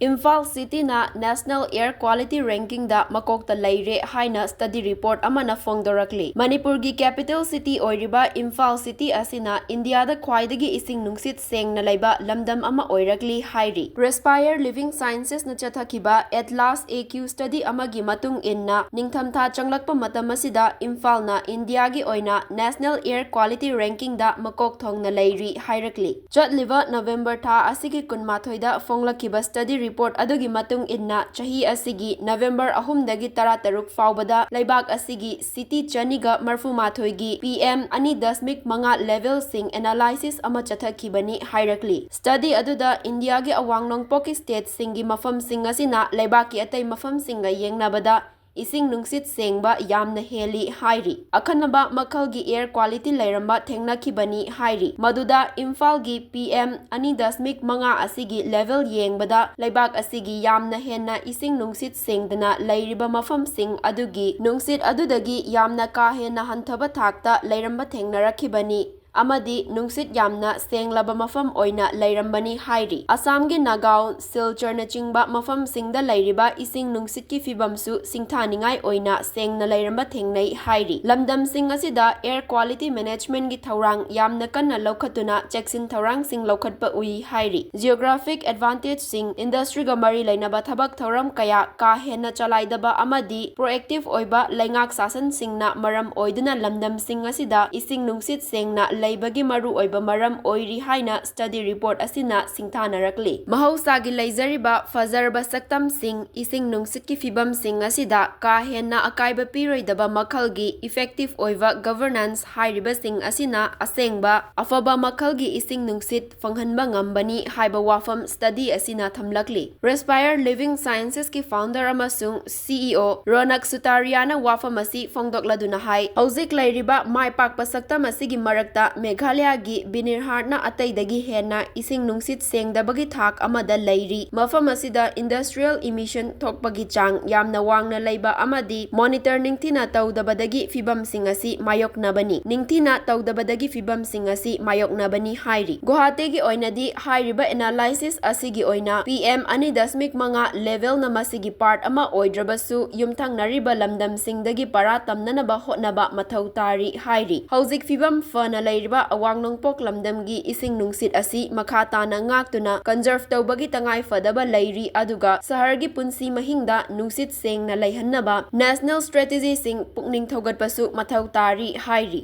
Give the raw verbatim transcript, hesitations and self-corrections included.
Imphal ꯁꯤꯇꯤꯅ National Air Quality Rankingꯗ ꯃꯀꯣꯛꯇ ꯂꯩꯔꯦ ꯍꯥꯏꯅ study report ꯑꯃꯅ ꯐꯣꯡꯗꯣꯔꯛꯂꯤ꯫ ꯃꯅꯤꯄꯨꯔꯒꯤ capital city ꯑꯣꯏꯔꯤꯕ ꯏꯝꯐꯥꯜ ꯁꯤꯇꯤ ꯑꯁꯤꯅ ꯏꯟꯗꯤꯌꯥꯗ ꯈ꯭ꯋꯥꯏꯗꯒꯤ ꯏꯁꯤꯡ ꯅꯨꯡꯁꯤꯠ ꯁꯦꯡꯅ ꯂꯩꯕ ꯂꯝꯗꯝ ꯑꯃ ꯑꯣꯏꯔꯛꯂꯤ ꯍꯥꯏꯔꯤ꯫ Respire Living Sciences ꯅ ꯆꯠꯊꯈꯤꯕ Atlas A Q study ꯑꯃꯒꯤ ꯃꯇꯨꯡ ꯏꯟꯅ, ꯅꯤꯡꯊꯝꯊꯥ ꯆꯪꯂꯛꯄ ꯃꯇꯝ ꯑꯁꯤꯗ ꯏꯝꯐꯥꯜꯅ ꯏꯟꯗꯤꯌꯥꯒꯤ ꯑꯣꯏꯅ National Air Quality Rankingꯗ ꯃꯀꯣꯛ ꯊꯣꯡꯅ ꯂꯩꯔꯤ ꯍꯥꯏꯔꯛꯂꯤ꯫ ꯆꯠꯂꯤꯕ November ꯊꯥ ꯑꯁꯤꯒꯤ ꯀꯨꯟꯃꯥꯊꯣꯏꯗ ꯐꯣꯡꯂꯛꯈꯤꯕ study report ꯑꯗꯨꯒꯤ ꯃꯇꯨꯡ ꯏꯟꯅ, ꯆꯍꯤ ꯑꯁꯤꯒꯤ November ꯑꯍꯨꯝꯗꯒꯤ ꯇꯔꯥꯇꯔꯨꯛ ꯐꯥꯎꯕꯗ ꯂꯩꯕꯥꯛ ꯑꯁꯤꯒꯤ city ꯆꯅꯤꯒ ꯃꯔꯐꯨ ꯃꯥꯊꯣꯏꯒꯤ P M ꯑꯅꯤ ꯗꯁꯃꯤꯛ ꯃꯉꯥ levelꯁꯤꯡ analysis ꯑꯃ ꯆꯠꯊꯈꯤꯕꯅꯤ ꯍꯥꯏꯔꯛꯂꯤ꯫ Study ꯑꯗꯨꯗ ꯏꯟꯗꯤꯌꯥꯒꯤ ꯑꯋꯥꯡ ꯅꯣꯡꯄꯣꯛꯀꯤ stateꯁꯤꯡꯒꯤ ꯃꯐꯝꯁꯤꯡ ꯑꯁꯤꯅ ꯂꯩꯕꯥꯛꯀꯤ ꯑꯇꯩ ꯃꯐꯝꯁꯤꯡꯒ ꯌꯦꯡꯅꯕꯗ ꯏꯁꯤꯡ ꯅꯨꯡꯁꯤꯠ ꯁꯦꯡꯕ ꯌꯥꯝꯅ ꯍꯦꯜꯂꯤ ꯍꯥꯏꯔꯤ꯫ ꯑꯈꯟꯅꯕ ꯃꯈꯜꯒꯤ air quality ꯂꯩꯔꯝꯕ ꯊꯦꯡꯅꯈꯤꯕꯅꯤ ꯍꯥꯏꯔꯤ꯫ ꯃꯗꯨꯗ ꯏꯝꯐꯥꯜꯒꯤ P M ꯑꯅꯤ ꯗꯁꯃꯤꯛ ꯃꯉꯥ ꯑꯁꯤꯒꯤ level ꯌꯦꯡꯕꯗ ꯂꯩꯕꯥꯛ ꯑꯁꯤꯒꯤ ꯌꯥꯝꯅ ꯍꯦꯟꯅ ꯏꯁꯤꯡ ꯅꯨꯡꯁꯤꯠ ꯁꯦꯡꯗꯅ ꯂꯩꯔꯤꯕ ꯃꯐꯝꯁꯤꯡ ꯑꯗꯨꯒꯤ ꯅꯨꯡꯁꯤꯠ ꯑꯗꯨꯗꯒꯤ ꯌꯥꯝꯅ ꯀꯥ ꯍꯦꯟꯅ ꯍꯟꯊꯕ ꯊꯥꯛꯇ ꯂꯩꯔꯝꯕ ꯊꯦꯡꯅꯔꯛꯈꯤꯕꯅꯤ꯫ ꯑꯃꯗꯤ ꯅꯨꯡꯁꯤꯠ ꯌꯥꯝꯅ ꯁꯦꯡꯂꯕ ꯃꯐꯝ ꯑꯣꯏꯅ ꯂꯩꯔꯝꯕꯅꯤ ꯍꯥꯏꯔꯤ꯫ ꯑꯁꯥꯝꯒꯤ ꯅꯥꯒꯥꯎꯟ, ꯁꯤꯜꯆꯔꯅꯆꯤꯡꯕ ꯃꯐꯝꯁꯤꯡꯗ ꯂꯩꯔꯤꯕ ꯏꯁꯤꯡ ꯅꯨꯡꯁꯤꯠꯀꯤ ꯐꯤꯕꯝꯁꯨ ꯁꯤꯡꯊꯥꯅꯤꯡꯉꯥꯏ ꯑꯣꯏꯅ ꯁꯦꯡꯅ ꯂꯩꯔꯝꯕ ꯊꯦꯡꯅꯩ ꯍꯥꯏꯔꯤ꯫ ꯂꯝꯗꯝꯁꯤꯡ ꯑꯁꯤꯗ air quality managementꯀꯤ ꯊꯧꯔꯥꯡ ꯌꯥꯝꯅ ꯀꯟꯅ ꯂꯧꯈꯠꯇꯨꯅ ꯆꯦꯛꯁꯤꯟ ꯊꯧꯔꯥꯡꯁꯤꯡ ꯂꯧꯈꯠꯄ ꯎꯏ ꯍꯥꯏꯔꯤ꯫ Geographic advantageꯁꯤꯡ, industryꯒ ꯃꯔꯤ ꯂꯩꯅꯕ ꯊꯕꯛ ꯊꯧꯔꯝ ꯀꯌꯥ ꯀꯥ ꯍꯦꯟꯅ ꯆꯂꯥꯏꯗꯕ ꯑꯃꯗꯤ proactive ꯑꯣꯏꯕ ꯂꯩꯉꯥꯛ ꯁꯥꯁꯟꯁꯤꯡꯅ ꯃꯔꯝ ꯑꯣꯏꯗꯨꯅ ꯂꯝꯗꯝꯁꯤꯡ ꯑꯁꯤꯗ ꯏꯁꯤꯡ ꯅꯨꯡꯁꯤꯠ ꯁꯦꯡꯅ ꯂꯩꯕꯒꯤ ꯃꯔꯨꯑꯣꯏꯕ ꯃꯔꯝ ꯑꯣꯏꯔꯤ ꯍꯥꯏꯅ study report ꯑꯁꯤꯅ ꯁꯤꯡꯊꯥꯅꯔꯛꯂꯤ꯫ ꯃꯍꯧꯁꯥꯒꯤ ꯂꯩꯖꯔꯤꯕ ꯐꯖꯔꯕ ꯁꯛꯇꯝꯁꯤꯡ, ꯏꯁꯤꯡ ꯅꯨꯡꯁꯤꯠꯀꯤ ꯐꯤꯕꯝꯁꯤꯡ ꯑꯁꯤꯗ ꯀꯥ ꯍꯦꯟꯅ ꯑꯀꯥꯏꯕ ꯄꯤꯔꯣꯏꯗꯕ ꯃꯈꯜꯒꯤ effective ꯑꯣꯏꯕ governance ꯍꯥꯏꯔꯤꯕꯁꯤꯡ ꯑꯁꯤꯅ ꯑꯁꯦꯡꯕ ꯑꯐꯕ ꯃꯈꯜꯒꯤ ꯏꯁꯤꯡ ꯅꯨꯡꯁꯤꯠ ꯐꯪꯍꯟꯕ ꯉꯝꯕꯅꯤ ꯍꯥꯏꯕ ꯋꯥꯐꯝ study ꯑꯁꯤꯅ ꯊꯝꯂꯛꯂꯤ꯫ Respire Living Sciencesꯀꯤ founder ꯑꯃꯁꯨꯡ C E O ꯔꯣꯅꯛ ꯁꯨꯇꯥꯔꯤꯌꯥꯅ ꯋꯥꯐꯝ ꯑꯁꯤ ꯐꯣꯡꯗꯣꯛꯂꯗꯨꯅ ꯍꯥꯏ, ꯍꯧꯖꯤꯛ ꯂꯩꯔꯤꯕ ꯃꯥꯏ ꯄꯥꯛꯄ ꯁꯛꯇꯝ ꯑꯁꯤꯒꯤ ꯃꯔꯛꯇ ꯃꯦꯘꯥꯂꯌꯥꯒꯤ ꯕꯤꯅꯤꯔꯍꯥꯠꯅ ꯑꯇꯩꯗꯒꯤ ꯍꯦꯟꯅ ꯏꯁꯤꯡ ꯅꯨꯡꯁꯤꯠ ꯁꯦꯡꯗꯕꯒꯤ ꯊꯥꯛ ꯑꯃꯗ ꯂꯩꯔꯤ꯫ ꯃꯐꯝ ꯑꯁꯤꯗ industrial emission ꯊꯣꯛꯄꯒꯤ ꯆꯥꯡ ꯌꯥꯝꯅ ꯋꯥꯡꯅ ꯂꯩꯕ ꯑꯃꯗꯤ monitor ꯅꯤꯡꯊꯤꯅ ꯇꯧꯗꯕꯗꯒꯤ ꯐꯤꯚꯝꯁꯤꯡ ꯑꯁꯤ ꯃꯥꯌꯣꯛꯅꯕꯅꯤ, ꯅꯤꯡꯊꯤꯅ ꯇꯧꯗꯕꯗꯒꯤ ꯐꯤꯚꯝꯁꯤꯡ ꯑꯁꯤ ꯃꯥꯌꯣꯛꯅꯕꯅꯤ ꯍꯥꯏꯔꯤ꯫ ꯒꯨꯋꯥꯍꯥꯇꯤꯒꯤ ꯑꯣꯏꯅꯗꯤ ꯍꯥꯏꯔꯤꯕ analysis ꯑꯁꯤꯒꯤ ꯑꯣꯏꯅ P M ꯑꯅꯤ ꯗꯁꯃꯤꯛ ꯃꯉꯥ levelꯅ ꯃꯁꯤꯒꯤ part ꯑꯃ ꯑꯣꯏꯗ꯭ꯔꯕꯁꯨ ꯌꯨꯝꯊꯪꯅꯔꯤꯕ ꯂꯝꯗꯝꯁꯤꯡꯗꯒꯤ ꯄꯔꯥ ꯇꯝꯅꯅꯕ ꯍꯣꯠꯅꯕ ꯃꯊꯧ ꯇꯥꯔꯤ ꯍꯥꯏꯔꯤ꯫ ꯍꯧꯖꯤꯛ ꯐꯤꯚꯝ ꯐꯅ ꯂꯩꯔꯤꯕ ꯑꯋꯥꯡ ꯅꯣꯡꯄꯣꯛ ꯂꯝꯗꯝꯒꯤ ꯏꯁꯤꯡ ꯅꯨꯡꯁꯤꯠ ꯑꯁꯤ ꯃꯈꯥ ꯇꯥꯅ ꯉꯥꯛꯇꯨꯅ conserve ꯇꯧꯕꯒꯤ ꯇꯉꯥꯏ ꯐꯗꯕ ꯂꯩꯔꯤ, ꯑꯗꯨꯒ ꯁꯍꯔꯒꯤ ꯄꯨꯟꯁꯤ ꯃꯍꯤꯡꯗ ꯅꯨꯡꯁꯤꯠ ꯁꯦꯡꯅ ꯂꯩꯍꯟꯅꯕ national strategyꯁꯤꯡ ꯄꯨꯛꯅꯤꯡ ꯊꯧꯒꯠꯄꯁꯨ ꯃꯊꯧ ꯇꯥꯔꯤ ꯍꯥꯏꯔꯤ꯫